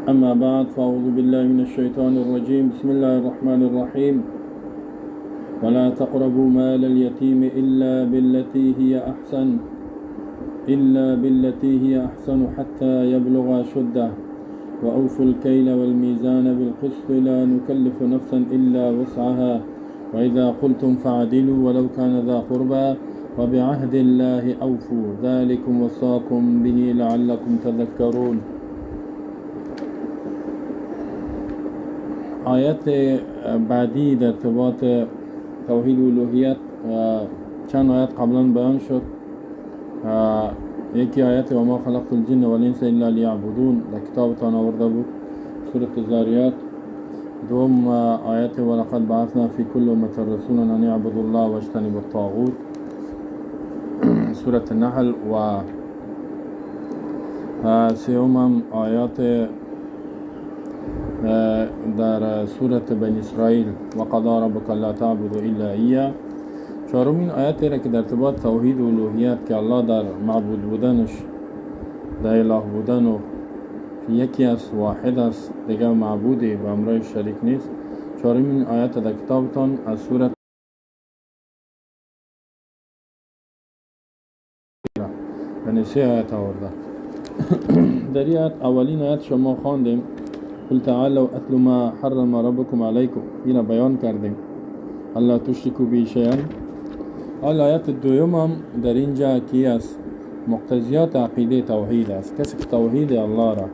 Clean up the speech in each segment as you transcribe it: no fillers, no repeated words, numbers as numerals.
أما بعد، فأعوذ بالله من الشيطان الرجيم. بسم الله الرحمن الرحيم. ولا تقربوا مال اليتيم إلا بالتي هي أحسن حتى يبلغ أشده، وأوفوا الكيل والميزان بالقسط، لا نكلف نفسا إلا وسعها، وإذا قلتم فاعدلوا ولو كان ذا قربى، وبعهد الله أوفوا، ذلكم وصاكم به لعلكم تذكرون. آیت بعدی در ارتباط توحید الوهیت، چند آیت قبلا بیان شد. یکی آیت وما خلقت الجن والانس الا لیعبدون در کتابتان آورده بود، سورة الذاریات. دوم آیت ولقد بعثنا في كل أمة رسولا أن اعبدوا الله واجتنبوا الطاغوت، سورة النحل. و سوم هم آیات در سورة بنی اسرائیل، وقضى ربك ألا تعبدوا إلا إياه. چهارمین آیت را که در ارتباط توحید و الوهیت، که الله در معبود بودنش، در اله بودن و یکی است، واحد است، دیگه معبودی به همراه شریک نیست. چهارمین آیت در کتابتان از سورة یعنی سه آیت آورده. در این آیت، اولین آیت شما خواندیم، قل تعالوا أتل ما حرم ربكم عليكم، اینا بیان کردیم، ألا تشركوا به شيئا. حال آیت دوم هم در اینجا کی است؟ مقتضیات عقیده توحید است. کسی که توحید الله را،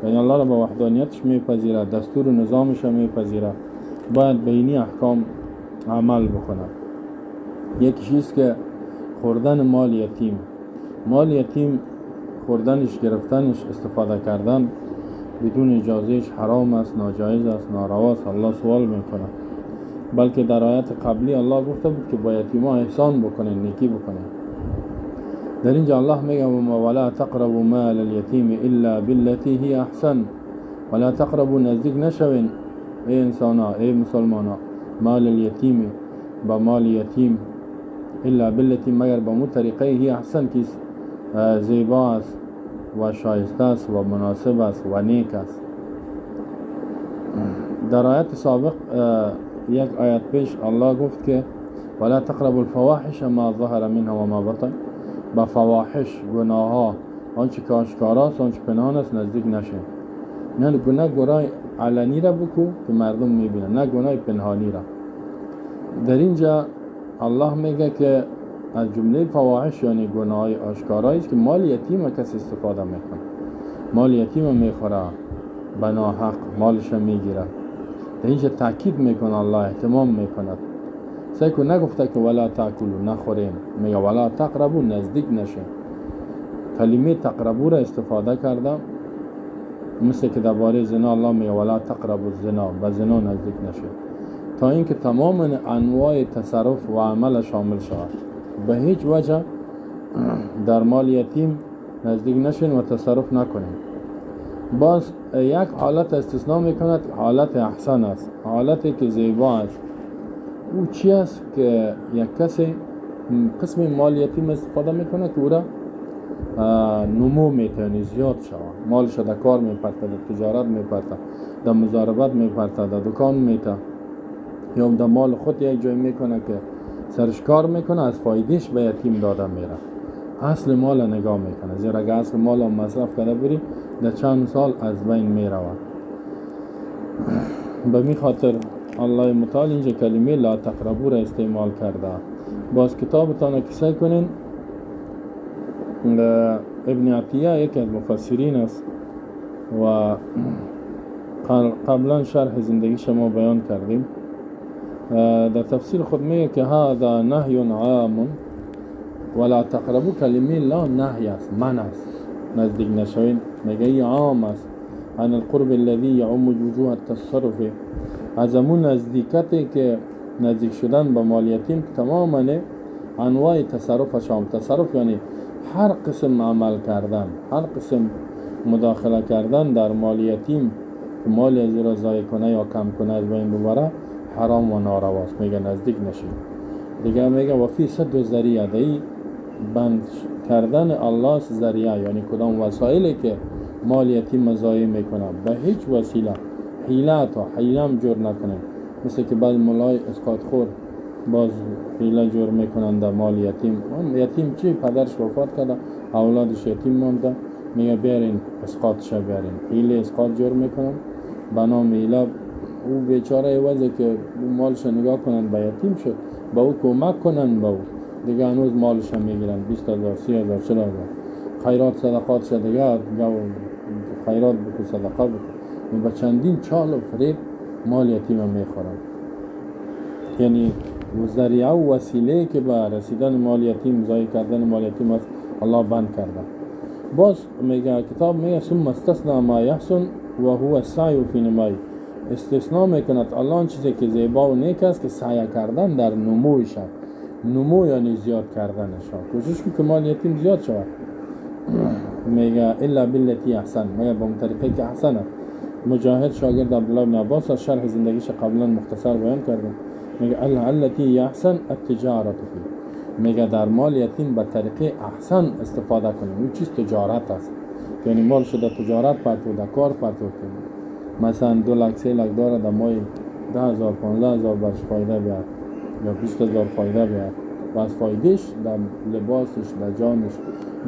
یعنی الله را به وحدانیتش میپذیرد، دستور و نظامش را میپذیرد، باید به اینی احکام عمل بکنه. یکیش است که خوردن مال یتیم، مال یتیم خوردنش، گرفتنش، استفاده کردن بدون اجازهش حرام است، ناجایز است، نارواست. الله سوال میکنه. بلکه در آیت قبلی الله گفته بود که با یتیما احسان بکنین، نیکی بکنین. در اینجا الله میگه ولا تقربوا مال اليتيم الا بالتي هي احسن. ولا تقربوا، نزدیک نشوین، ای انسان ها، ای مسلمان ها، مال اليتيم، با مال یتیم، الا بالتي، مگر با مو طریقه، هي احسن، که زیبا است و شایسته است و مناسب است و نیک است. در آیت سابق، یک آیت پیش، الله گفت که ولا تقربوا الفواحش ما ظهر منها و ما بطن. با فواحش، گناه ها، آنچه که آشکاراست، آنچه پنهان است، نزدیک نشین. نه گناه، گناه علنی را بکو که مردم میبینن، نه گناه پنهانی را. در اینجا الله میگه که از جمله فواحش، یعنی گناه آشکارایی است که مال یتیم کسی استفاده میکنه، مال یتیم میخوره، به ناحق مالش میگیره. در اینجا تاکید میکنه الله، اهتمام میکند. سیل کو، نگفته که ولا تأكلوا، نخوریم. میگه ولا تقربوا، نزدیک نشه. کلمه تقربوا را استفاده کرده، مثل که درباره زنا الله میگه ولا تقربوا الزنا، به زنا نزدیک نشه، تا اینکه تمام انواع تصرف و عمل شامل شود. به هیچ وجه در مال یتیم نزدیک نشین و تصرف نکنین. باز یک حالت استثناء میکند، حالت احسن است، حالتی که زیبا است. او چی است؟ که یک کسی قسم مال یتیم استفاده میکنه که او را نمو میته، زیاد شود. مالش در کار میپرته، در تجارت میپرته، در مضاربت میپرته، در دکان میته یا در مال خود یک جای میکنه که سرش کار میکنه، از فایدهش به یتیم داده میره. اصل مال نگاه میکنه، زیرا اگه اصل مال مصرف کرده بری، در چند سال از بین میرود. به می خاطر الله متعال اینجا کلمه لا تقربوا را استعمال کرده. باز کتابتان که سیل کنین، ابن عطیه یکی از مفسرین است و قبلا شرح زندگی شما بیان کردیم. در تفسیر خود میگه که هذا نهي عام. ولا تقربوا، کلمه لا نهی است، منع است، نزدیک نشوین. میگه عام است، عن القرب الذي يعم وجوه التصرف، از امون نزدیکتی که نزدیک شدن به مال یتیم تماما انواع تصرف شام. تصرف یعنی هر قسم عمل کردن، هر قسم مداخله کردن در مال یتیم که مال از را ضایع کنه یا کم کنه، از بین ببره، حرام و نارواست. میگه نزدیک نشین. دیگه میگه وفيه سد الذريعة، دی بند کردن الله ذریعه، یعنی کدام وسایلی که مال یتیم ضایع میکنه. به هیچ وسیله حیله تا حیله هم جور نکنه، مثل که بعض ملای اسقاط خور باز حیله جور میکنن در مال یتیم. یتیم چی؟ پدرش وفات کرده، اولادش یتیم مانده، میگه بیارین اسقاطش بیارین، حیله اسقاط جور میکنن به نام حیله. او بیچاره عوضه که مالش نگاه کنن به یتیم شد، با او کمک کنن، با او دیگه هنوز مالش هم میگیرن، 20,000، 30,000، 40,000 خیرات صدقات دیگه خیرات بکن، صدقه بکن. با چندین چال و فریب مال یتیم میخورن. یعنی ذریعه و وسیله که به رسیدن مال یتیم، ضایع کردن مال یتیم است، الله بند کرده. باز میگه کتاب، میگه ثم استثنى ما يحسن وهو السعي في نمائه. استثناء میکند الله آن چیزی که زیبا و نیک است که سعی کردن در نمویش، نمو یعنی زیاد کردنش، کوشش که مال یتیم زیاد شود. میگه إلا بالتي أحسن، میگه به اون طریقه که احسن است. مجاهد شاگرد عبدالله بن عباس، از شرح زندگیش قبلا مختصر بیان کردم. میگه التي هي أحسن التجارة فيه. میگه در مال یتیم به طریقه احسن استفاده کنیم. اون چیز تجارت است، یعنی مال شده تجارت پرتو، در کار پرتو کنیم. مثلا 2 لک، 3 لک داره، در ماه 10,000، 15,000 برش فایده بیاد یا 20,000 فایده بیاد و از فایدهش در لباسش، در جانش،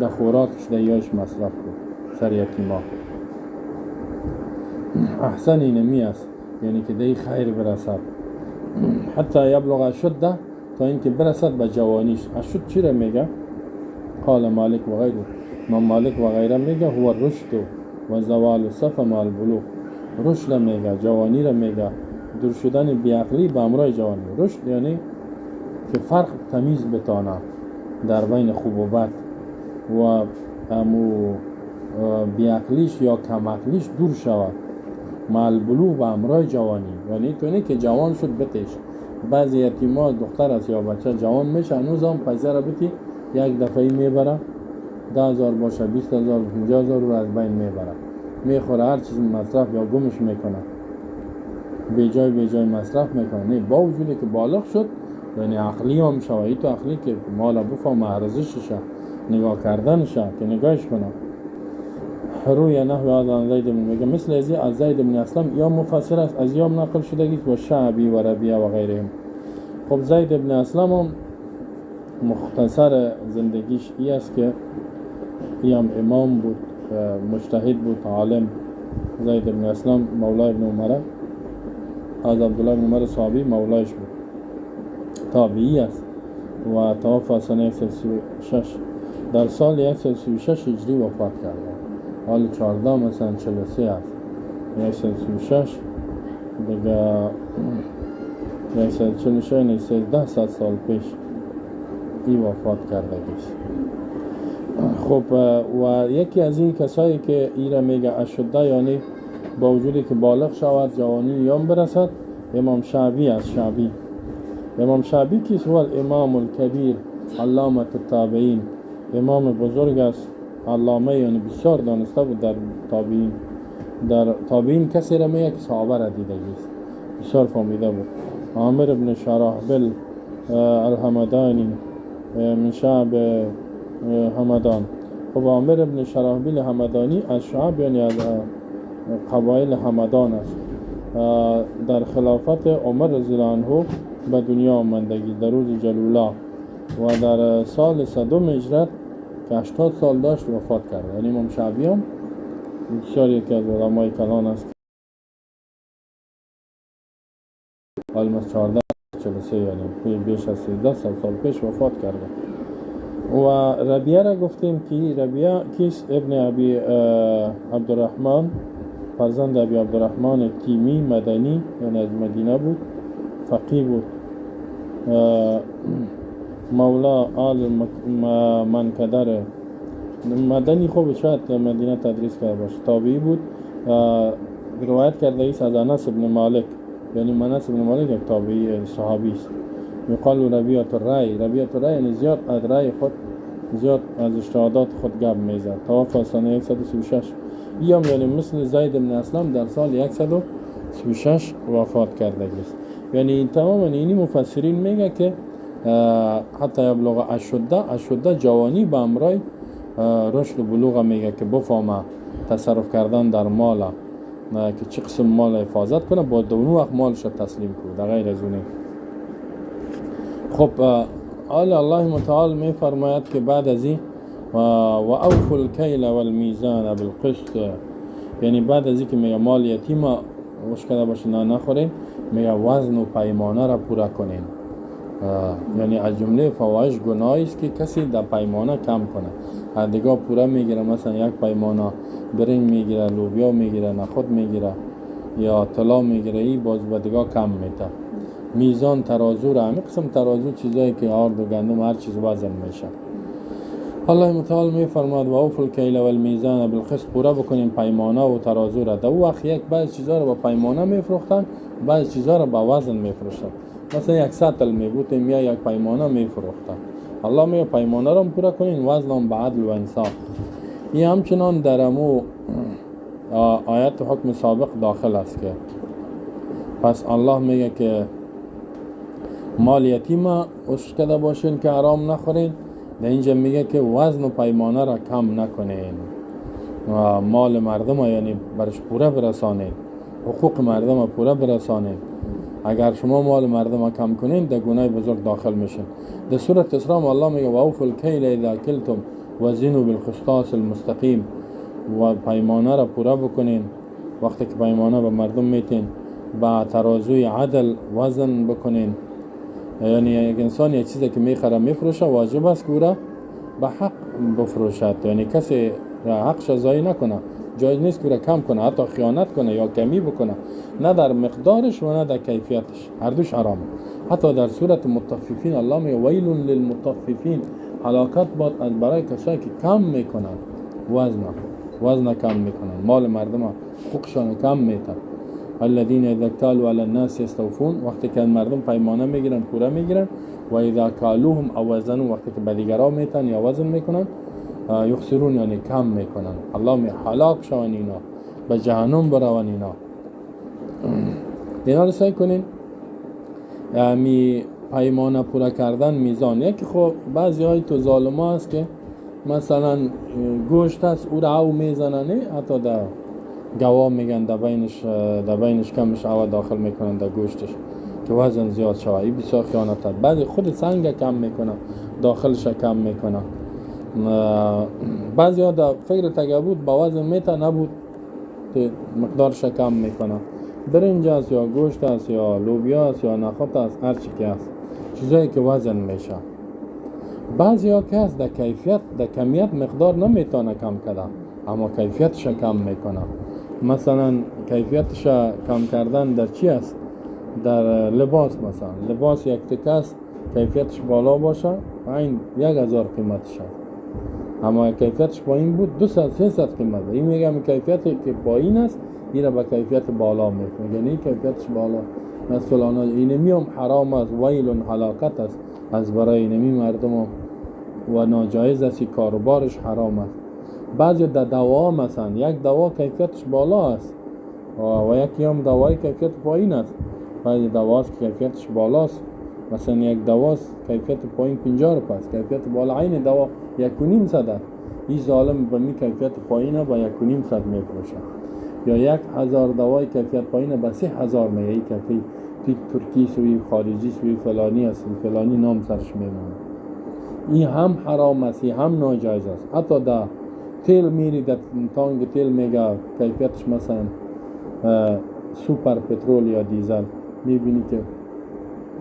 در خوراکش، در یاش مصرف کن سر یتیما. احسن اینمی است، یعنی که دی خیر برسد. حتى يبلغ أشده، تا اینکه برسد به جوانیش. أشد چی را میگه؟ قال مالك وغيره، امام مالک و غیره میگه هو الرشد وزوال السفه مع البلوغ. رشد را میگه، جوانی را میگه، دور شدن بیعقلی به همراه جوانی. رشد یعنی که فرق تمیز بتانه در بین خوب و بد و امو بیعقلیش یا کمعقلیش دور شود. مع البلوغ، به همراه جوانی، یعنی تو نه که جوان شد بتش. بعضی یتیما دختر است یا بچه جوان میشه، هنوز هم پیسه را بتی، یک دفعه میبره، 10,000 باشه، 20,000، 50,000 رو از بین میبره، میخوره، هر چیز مصرف یا گمش میکنه، بی جای بی جای مصرف میکنه. نه، با وجودی که بالغ شد، یعنی عقلی هم شوه، تو عقلی که مال بفهم ارزشش، نگاه کردنش که نگاهش کنه. روي نحو هذا عن زید، میگه مثل ازی از زید بن اسلم یا مفسر است، از یام نقل شدگی و شعبی و ربیعه و غیرهم. خب، زید بن اسلم هم مختصر زندگیش ای است که ای هم امام بود، مجتهد بود، عالم. زید بن اسلم مولای ابن عمر، از عبدالله بن عمر صحابی مولایش بود، تابعی است و توفى سنه 136، در سال 136 هجری وفات کرده. حال 14 مثلا 43 است، 136 دیگه 146، یعنی 13 سال پیش ای وفات کرده. خب، و یکی از این کسایی که ای را میگه أشده، یعنی با وجودی که بالغ شود، جوانی یام برسد، امام شعبی است. شعبی، امام شعبی کیست؟ هو الإمام الكبير علامة التابعين. امام بزرگ است، علامه یعنی بسیار دانسته بود در تابعین. در تابعین کسی را میگه که صحابه را دیدگی است، بسیار فهمیده بود. عامر بن شراحبل الهمدانی من شعب همدان. خب، عامر بن شراحبیل همدانی از شعب یعنی از قبایل همدان است. در خلافت عمر رضی الله عنه به دنیا آمدگی، در روز جلولا و در سال صدم هجرت که 80 سال داشت وفات کرده. یعنی امام شعبی هم بسیار یکی از علمای کلان است. از 14 43، یعنی بیش از 13 سال پیش وفات کرده. و ربیعه را گفتیم که ربیعه کیست؟ ابن ابی عبدالرحمن، فرزند ابی عبدالرحمن تیمی، مدنی، یعنی از مدینه بود، فقیه بود، مولا آل منکدر مدنی. خوب، شاید مدینه تدریس کرده باشه. تابعی بود. روایت کرده ایست از انس بن مالک، یعنی انس بن مالک یک تابعی صحابی است. یقال ربیعة الرأي. ربیعة الرأی یعنی زیاد از رأی خود، زیاد از اجتهادات خود گپ میزد. توفى سنه 136. هم یعنی مثل زید بن اسلم در سال 136 وفات کرده است. یعنی تمام اینی مفسرین میگه که حتى يبلغ أشده. أشده جوانی به امرای رشد و بلوغ میگه که بفهمه. تصرف کردن در مال که چه قسم مال حفاظت کنه، با اون وقت مالش تسلیم کنه، در غیر از اونه. خب حال الله متعال می فرماید که بعد از این و اوفوا الکیل والمیزان بالقسط، یعنی بعد از اینکه میگه مال یتیم وش کرده باشه نه نخورین، میگه وزن و پیمانه را پورا کنین. یعنی از جمله فواحش گناهی است که کسی در پیمانه کم کنه، دیگه پورا میگیره، مثلا یک پیمانه برنج میگیره، لوبیا میگیره، نخود میگیره یا طلا میگیره، ای باز به دیگه کم میته. میزان ترازو را، همین قسم ترازو چیزایی که آرد و گندم هر چیز وزن میشه. الله متعال میفرماد و اوفوا الکیل والمیزان بالقسط، پورا بکنیم پیمانه و ترازو را. در وقت یک بعض چیزا را با پیمانه میفروختن، بعض چیزا را با وزن میفروختن. مثلا یک سطل میبودیم یا یک پیمانه میفروختن. الله میگه پیمانه را پورا کنین، وزن هم به عدل و انصاف. این همچنان در امو آیت حکم سابق داخل است که پس الله میگه که مال یتیم اشک کرده باشین که حرام نخورین. در اینجا میگه که وزن و پیمانه را کم نکنین و مال مردم یعنی برش پوره برسانین، حقوق مردم پوره برسانین. اگر شما مال مردم کم کنین در گناه بزرگ داخل میشین. در سورة اسراء الله میگه و اوفوا الکیل اذا کلتم وزنوا بالقسطاس المستقیم، و پیمانه را پوره بکنین وقتی که پیمانه به مردم میتین، با ترازوی عدل وزن بکنین. یعنی یک انسان یک چیزی که میخره میفروشه، واجب است که او را به حق بفروشد، یعنی کسی را حقش ضایع نکنه، جایز نیست که را کم کنه، حتی خیانت کنه یا کمی بکنه، نه در مقدارش و نه در کیفیتش، هر دوش حرامه. حتی در سورة مطففین الله میگه ویل للمطففین، هلاکت باد از برای کسایی که کم میکنن وزن کم میکنن، مال مردم حقوقشان کم میتن. الذين اذا اكتالوا على الناس يستوفون، وقتی که مردم پیمانه میگیرن پوره میگیرن، و اذا کالوهم او وزنوا، وقتی که به دیگران میتن یا وزن میکنن، یخسرون، یعنی کم میکنن. الله می هلاک شون اینا، به جهنم بروان اینا. اینا رو سعی کنین می پیمانه پوره کردن، میزان. یکی خب بعضی های تو ظالم هست که مثلا گوشت هست او را او میزنن، حتی در گوا میگن در بینش کمش او داخل میکنن در گوشتش که وزن زیاد شود. این بسیار خیانت هست. بعضی خود سنگ کم میکنن، داخلش کم میکنن. بعضی ها در فکر تگه بود با وزن میته نبود مقدارش کم میکنن. برنج است یا گوشت است یا لوبیا است یا نخود است، هر چی که است، چیزایی که وزن میشه. بعضی ها که هست در کیفیت، در کمیت مقدار نمیتونه کم کرده، اما کیفیتش کم میکنه. مثلا کیفیتش کم کردن در چی است؟ در لباس. مثلا لباس یک تکه است، کیفیتش بالا باشه این 1000 قیمتش است، اما کیفیتش پایین بود 200 300 قیمت. این میگم کیفیتی که پایین است این را به کیفیت بالا میکنه، یعنی کیفیتش بالا از فلان. اینمی هم حرام است، ویل هلاکت است از برای اینمی مردم و ناجایز است، کاروبارش حرام است. بعضی در دوا، مثلا یک دوا کیفیتش بالا است و یکی هم دوای کیفیت پایین است. بعضی دواست که کیفیتش بالاست، مثلا یک دواست کیفیت پایین 50 روپیه است، کیفیت بالا عین دوا 1.5 صد است. این ظالم به می کیفیت پایین با 1.5 صد میفروشه، یا 1000 دوای کیفیت پایین به 3000 میگه. این کیفیت ترکی سوی خارجی سوی فلانی است، فلانی نام سرش میمونه. این هم حرام است، این هم ناجایز است. حتی در تیل میری، در تانگ تیل میگه کیفیتش مثلا سوپر پترول یا دیزل، میبینی که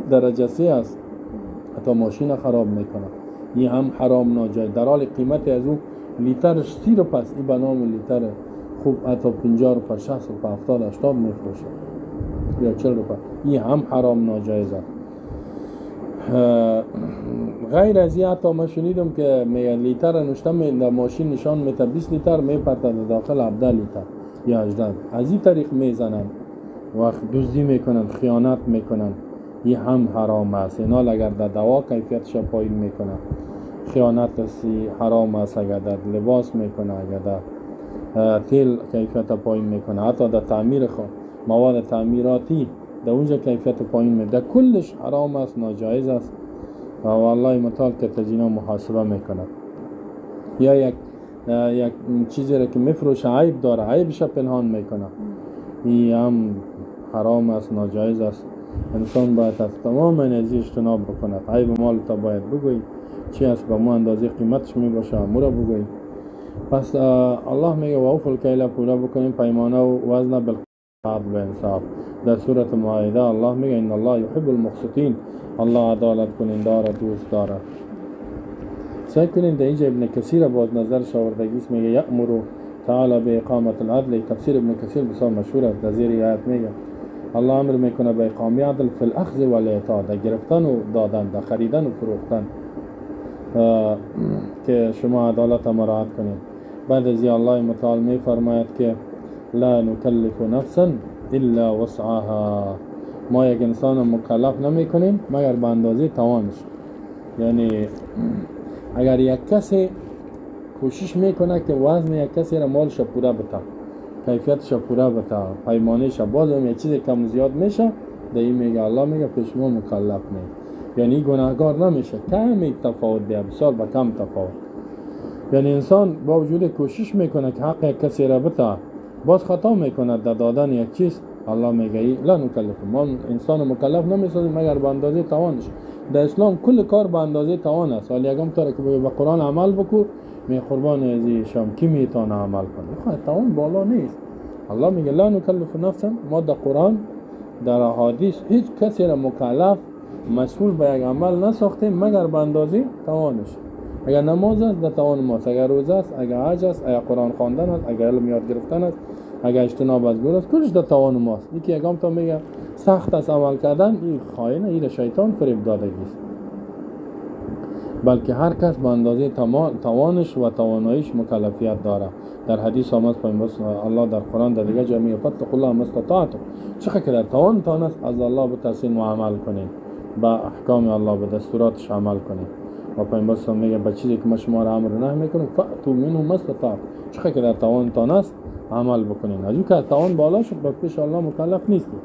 درجه 3 است، حتی ماشین خراب میکنه. این هم حرام ناجایز، در حال قیمت از اون لیترش 30 روپیه است، این به نام لیتر خوب حتی 50 روپیه، 60 روپیه، 70، 80 میفروشه یا 40 روپیه. این هم حرام ناجایز است. غیر از این حتی ما شنیدم که میگه لیتر نوشته در ماشین نشان میته 20 لیتر، میپرته داخل 17 لیتر یا 18. از این طریق میزنن و دزدی میکنن، خیانت میکنن. این هم حرام است. اینا اگر در دوا کیفیتش پایین میکنه، خیانت است، حرام است. اگر در لباس میکنه، اگر در تیل کیفیت پایین میکنه، حتی در تعمیر مواد تعمیراتی در اونجا کیفیت پایین میده، کلش حرام است، ناجایز است و الله متعال که تزینا محاسبه میکنه. یا یک یک چیزی را که میفروشه عیب داره، عیبش پنهان میکنه، این هم حرام است، ناجایز است. انسان باید از تمام انرژی اجتناب بکند. عیب مال تا باید بگویی چی است، به مو اندازه قیمتش میباشه امو را بگویی. پس الله میگه و اوفوا الکیل، پورا بکنیم پیمانه و وزن بالعدل و انصاف. در سورة مائده الله میگه ان الله یحب المقسطین، الله عدالت کننده را دوست داره. سعی کنین در اینجا ابن کثیر باز نظر آوردگی است، میگه یأمر تعالی به اقامت العدل. تفسیر ابن کثیر بسیار مشهور است. در زیر آیت میگه الله امر میکنه به اقامه عدل فی الاخذ والاعطاء، در گرفتن و دادن، در خریدن و فروختن، که شما عدالت مراعات کنید. بعد از الله متعال میفرماید که لا نکلف نفسا الا وسعها، ما یک انسان مکلف نمی کنیم مگر به اندازه توانش. یعنی اگر یک کسی کوشش میکنه که وزن یک کسی را مالش پورا بده، کیفیتش پورا بده، پیمانه‌ش باز هم یک چیز کم زیاد میشه، در این میگه الله میگه پیش ما مکلف نه، یعنی گناهگار نمیشه، کمی تفاوت ده، بسیار با کم تفاوت. یعنی انسان با وجود کوشش میکنه که حق یک کسی را بده، باز خطا میکنه در دادن یک چیز، الله میگه لا نکلف، ما انسان مکلف نمیسازیم مگر به اندازه توانش. در اسلام کل کار به اندازه توان است. ولی یکم تا که به قرآن عمل بکو، می قربان ازی شام کی میتونه عمل کنه؟ خب توان بالا نیست. الله میگه لا نکلف نفسا، ما در قرآن در احادیث هیچ کسی را مکلف مسئول به یک عمل نساختیم مگر به اندازه توانش. اگر نماز است در توان ماست، اگر روزه است، اگر حج است، اگر قرآن خواندن است، اگر علم یاد گرفتن است، اگر اجتناب از گناه است، کلش در توان ماست. یکی یکم تا میگه سخت است عمل کردن، این خائنه، این شیطان فریب دادگی است. بلکه هر کس به اندازه توانش و تواناییش مکلفیت داره. در حدیث آمد پیامبر الله در قرآن در دیگه جای میگه فاتقوا الله ما استطعتم، چقدر که در توانتان است از الله بترسین و عمل کنین، به احکام الله به دستوراتش عمل کنین. و پیامبر صلی الله علیه و میگه به چیزی که ما شما را امر نهی میکنم فاتوا منه ما استطعتم، چقدر که در توانتان است عمل بکنین. از اون که توان بالا شد به پیش الله مکلف نیستید.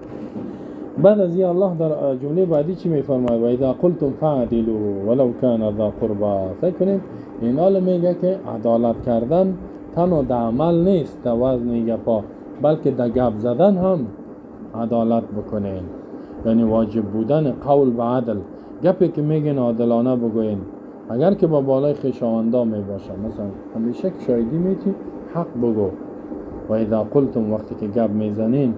بعد از این الله در جمله بعدی چی میفرماید؟ و اذا قلتم فاعدلوا ولو کان ذا قربا. فکر کنید این حال میگه که عدالت کردن تنها در عمل نیست، در وزن گپا، بلکه در گپ زدن هم عدالت بکنین. یعنی واجب بودن قول به عدل، گپی که میگین عادلانه بگوین، اگر که با بالای خویشاوندا میباشه، مثلا همیشه که شاهدی میتی حق بگو. و اذا قلتم، وقتی که گپ میزنین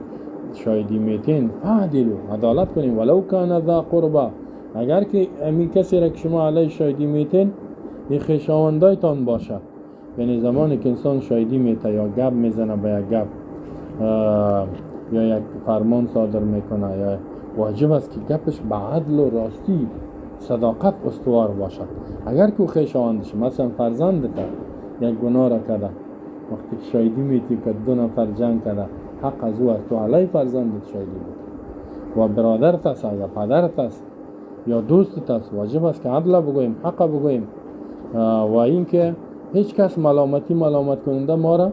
شاهدی میتین، فعدلوا، عدالت کنین، ولو کان ذا قربا، اگر که امی کسی را که شما علیه شاهدی میتین این خویشاوندایتان باشه. یعنی زمانی که انسان شاهدی میته یا گپ میزنه به یک گپ یا یک فرمان صادر میکنه، یا واجب است که گپش به عدل و راستی صداقت استوار باشد. اگر که خویشاوندش مثلا فرزندت یک گناه را کرده، وقتی که شاهدی میتی که دو نفر جنگ کرده، حق از او است تو علیه فرزندت شاهدی بود و برادرت است، اگر پدرت است یا دوستت است، واجب است که عدل بگوییم، حق بگوییم. و اینکه هیچ کس ملامتی ملامت کننده ما را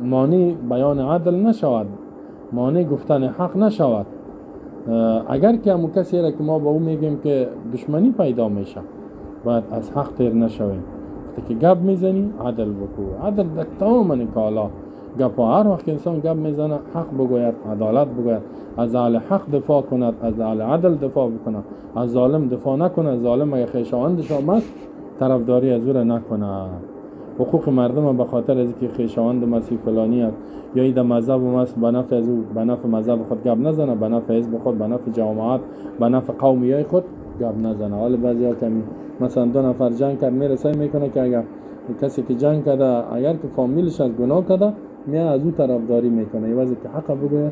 مانع بیان عدل نشود، مانع گفتن حق نشود. اگر که همون کسی را که ما با او میگیم که دشمنی پیدا میشه، باید از حق تیر نشویم. وقتی که گپ میزنی عدل بکو، عدل در تمام کالا گپ. هر وقت که انسان گپ میزنه حق بگوید، عدالت بگوید، از اهل حق دفاع کند، از اهل عدل دفاع بکند، از ظالم دفاع نکند. ظالم اگه خویشاوندش هم است طرفداری از او را نکند. حقوق مردم به خاطر از اینکه خویشاوند مسیح فلانی است یا ایده مذهب است، به نفع از او، به نفع مذهب خود گپ نزنه، به نفع حزب خود، به نفع جماعت، به نفع قومیای خود گپ نزنه. حالا بعضیا کمی مثلا دو نفر جنگ کرد، میرسه میکنه که اگر کسی که جنگ کرده اگر که فامیلش از گناه کرده، میاد از او طرفداری میکنه. این وضعی که حق بگوید،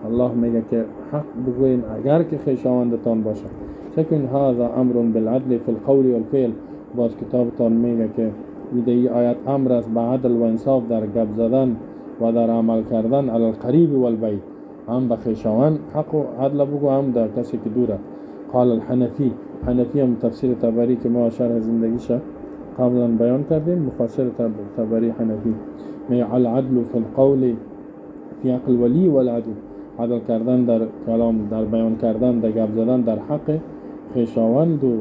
الله میگه که حق بگوین اگر که خویشاوندتان باشه. چون هذا امر بالعدل فی القول والفعل. باز کتابتان میگه که ایده آیت امر است به عدل و انصاف در گپ زدن و در عمل کردن، علی القریب والبعید، هم به خویشاوند حق و عدل بگو، هم در کسی که دوره. قال الحنفی، حنفی هم تفسیر طبری که ما شرح زندگیش قبلا بیان کردیم، مفسر طبری حنفی میگه العدل فی القول فی حق الولی والعدو، عدل کردن در کلام، در بیان کردن، در گپ زدن در حق خویشاوند و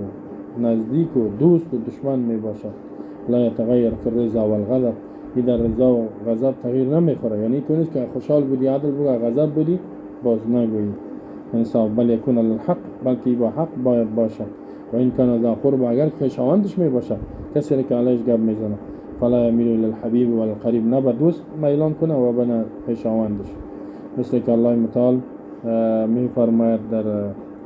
نزدیک و دوست و دشمن می باشد. لا يتغير في الرضا والغضب. این در رضا و غضب تغییر نمیخوره، یعنی تو نیست که خوشحال بودی عدل بگو، غضب بودی باز نگویی انصاف. بل يكون للحق، بلکه با حق باید باشه. و إن كان ذا قربى، اگر خویشاوندش می باشه کسی که علیش گپ میزنه، فلا يميل إلى الحبيب ولا القريب، نه به دوست میلان کنه و به نه خویشاوندش. مثل که الله متعال می فرماید در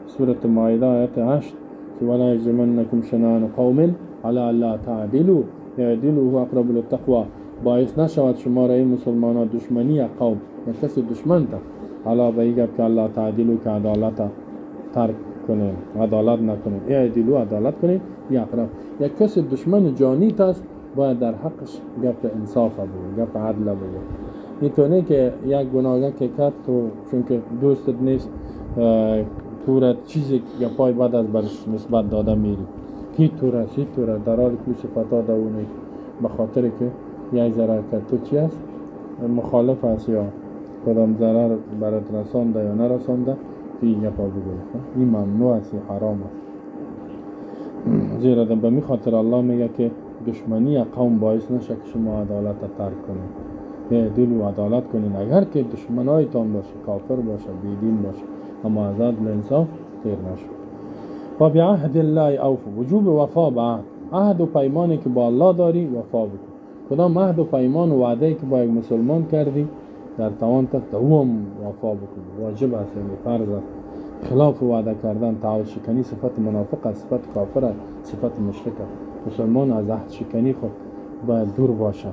سورة مائده آیت 8 که ولا يجرمنكم شنآن قوم على ألا تعدلوا اعدلوا هو أقرب للتقوى. باعث نشود شما را ای مسلمان ها دشمنی قوم یا کسی دشمن تا علی به این گپ که ألا تعدلوا، که عدالت ترک کنین، عدالت نکنین. اعدلوا، عدالت کنین. یا أقرب، یک کسی دشمن جانی است، باید در حقش گپ انصاف بگو، گپ عدل بگو. اینطور که یک گناه که کرد، تو چون که دوستت نیست تورت چیزی گپای بد از برش نسبت داده میری، هیچ طور است، هیچ طور است، در حالی که صفتا ده او نیست. به خاطر که یک ضرر کرد تو چی است، مخالف است یا کدام ضرر برات رسانده یا نرسانده، تو این گپا بگویی، این ممنوع است، این حرام است. زیرا به می خاطر الله میگه که دشمنی قوم باعث نشه که شما عدالت ترک کنید. اعدلوا، عدالت کنین، اگر که دشمنایتان باشه، کافر باشه، بیدین باشه، اما از عدل انصاف تیر نشه. و بعهد الله أوفوا، وجوب وفا به عهد. عهد و پیمانی که با الله داری وفا بکن. کدام عهد و پیمان و وعده که با یک مسلمان کردی، در توان تا او هم وفا بکن، واجب است، یعنی فرض است. خلاف وعده کردن، تعهد شکنی صفت منافق است، صفت کافر است، صفت مشرک است. مسلمان از عهد شکنی خود باید دور باشه.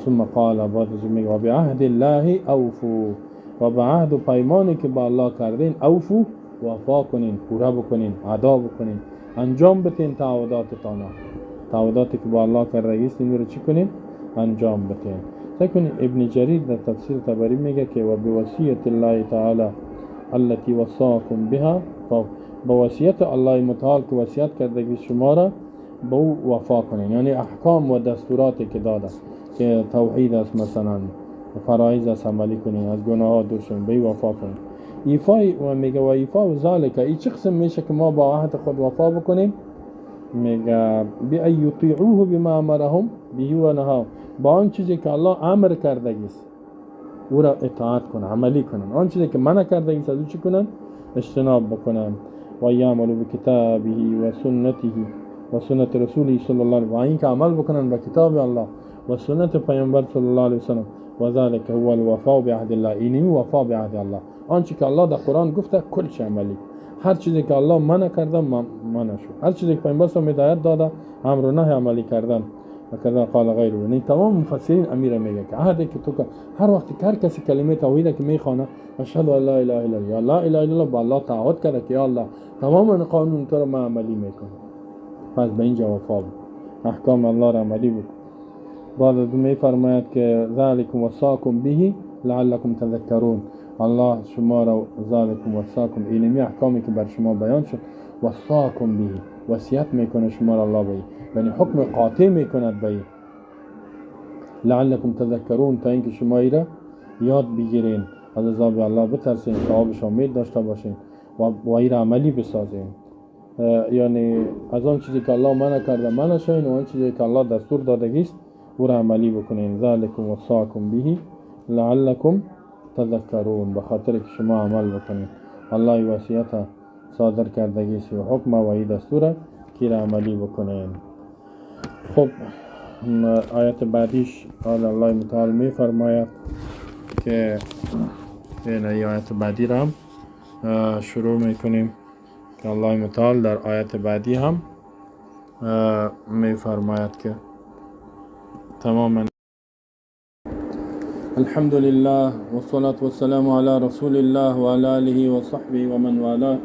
ثم قال، بعد از میگه و بعهد الله أوفوا، و به عهد و پیمانی که با الله کردین، أوفوا، وفا کنین، پوره بکنین، ادا بکنین، انجام بتین تعهداتتان. تعهداتی که با الله کرده این رو چی کنین؟ انجام بتین. سکن ابن جریر در تفسیر طبری میگه که و بوصية الله تعالى التي وصاكم بها، با وصیت الله متعال که وصیت کرده که شما را به او وفا کنین، یعنی احکام و دستوراتی که داده که توحید است، مثلا فرایض است، عملی کنین، از گناه ها دور شوین، به وفا کنین. ایفای و میگه و ایفاء ذلك، ای چه قسم میشه که ما با عهد خود وفا بکنیم؟ میگه بأن يطيعوه بما أمرهم به و نهاهم، با آن چیزی که الله امر کرده است او را اطاعت کنن، عملی کنن. آن چیزی که منع کرده است از او چی کنن؟ اجتناب بکنن. و يعملوا بكتابه وسنته وسنة رسوله صلى الله عليه، و اینکه عمل بکنن با کتاب الله و سنت پیامبر صلى الله عليه وسلم. و ذلك هو الوفاء بعهد الله، اینی وفا به عهد الله. آنچه که الله در قرآن گفته کلش عملی، هر چیزی که الله منع کرده منع شد، هر چیزی که پیامبر صلی هدایت داده، امر و نهی عملی کردن. و كذا قال غيره. یعنی تمام مفسرین امیر میگه که عهد که تو هر وقت که هر کسی کلمه توحید که میخوانه، أشهد أن لا إله إلا الله یا لا إله إلا الله، با الله تعهد کرده که یا الله تمام قانون تو رو من عملی میکنم. پس به اینجا وفا بود، احکام الله را عملی بود. بعد از میفرماید که ذلكم وصاكم به لعلكم تذكرون. الله شما را، ذلكم وصاكم، اینمی احکامی که بر شما بیان شد، وصاكم به، وصیت میکنه شما را الله به، یعنی حکم قاطع میکند به، لعلكم تذكرون، تا اینکه شما ایره یاد بگیرین، از عذاب الله بترسین، ثوابش امید داشته باشین و ایره عملی بسازین. یعنی از آن چیزی که الله منع کرده منع شوین و آن چیزی که الله دستور دادگیست او را عملی بکنین. ذلكم وصاكم به لعلكم تذكرون، به خاطر که شما عمل بکنین. الله وصیت صادر کردگی و حکم و ای دستور که را عملی بکنین. خب، آیت بعدیش قال الله متعال می فرماید که این آیت بعدی را هم شروع میکنیم که الله متعال در آیت بعدی هم می فرماید که تماما الحمد لله والصلاة والسلام على رسول الله وعلى آله وصحبه ومن والاه.